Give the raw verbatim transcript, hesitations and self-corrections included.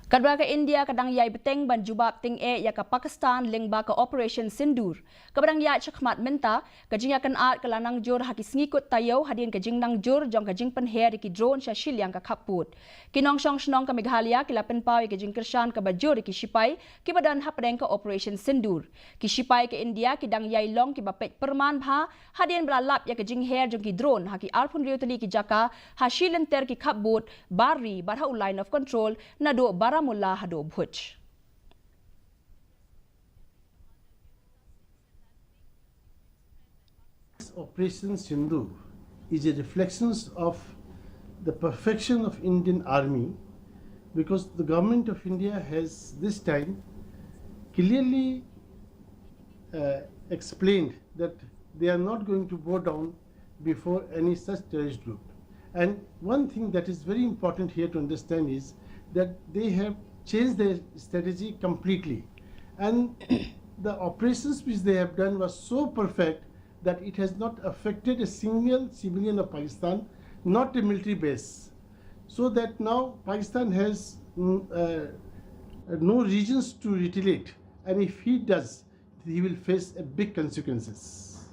Katba ka India ka dang ïai bteng ban jubab tyngeh ïa ka Pakistan lyngba ka Operation Sindoor, kaba dang ïaid shakhmat mynta, ka jingïakynad ka la nang jur ha ki sngi kut taïew hadien ka jingnang jur jong ka jingpynher ïa ki drone sha shiliang ka khappud. Ki nongshong shnong ka Meghalaya ki la pynpaw ïa ka jingkyrshan kaba jur ïa ki shipai kiba don hapdeng ka Operation Sindoor. Ki shipai ka India ki dang ïai long kiba peit pyrman bha hadien ba la lap ïa ka jingher jong ki drone ha ki arphew hynriew tylli ki jaka ha shi lynter ki khappud bar ri bad ha u Line of Control naduh Baramulla haduh Bhuj. Operation Sindoor is a reflection of the perfection of Indian Army, because the government of India has this time clearly uh, explained that they are not going to bow down before any such terrorist group. And one thing that is very important here to understand is that they have changed their strategy completely. And the operations which they have done was so perfect that it has not affected a single civilian of Pakistan, not a military base. So that now Pakistan has mm, uh, no reasons to retaliate, and if he does, he will face a big consequences.